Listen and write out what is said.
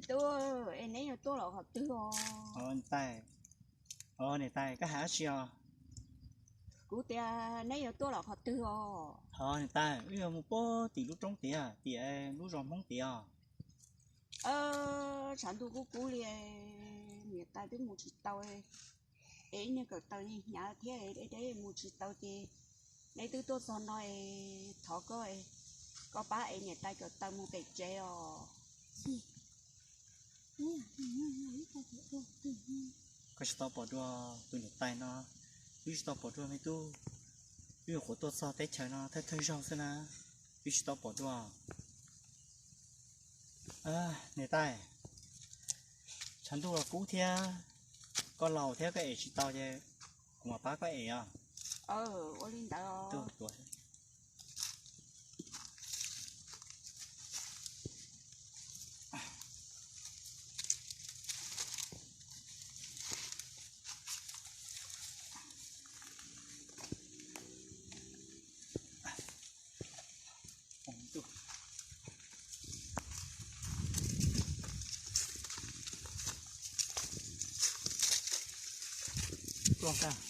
Tub, es neb yuav tuaj los qhov twg os? Niam tais, niam tais, koj hais dab tsi os? Kuv tias neb yuav tuaj los qhov twg os? Hos niam tais, wb yuav mus puag tim lub roob tiag, tim lub zos Hmoob tiag os. Tshav ntuj kub kub li, niam tais twb mus tsis tau, es ib niag kawm taws hnyav thiab, mus tsis tau ces neb twb tuaj txog no es thov koj, koj pab es niam tais kawm taws mus pem tsev os. Koj tsis tau pom dua tus niam tais no, wb tsis tau pom dua me tub, wb nyuam qhuav tuaj txog teb chaws no thawj thawj zaug xwb na, wb tsis tau pom dua. Niam tais, tshav ntuj los kub thiab, koj laus thiab koj ev tsis tau ces kuv mam pab koj ev os. Ua li ntawd. Tuaj ntag.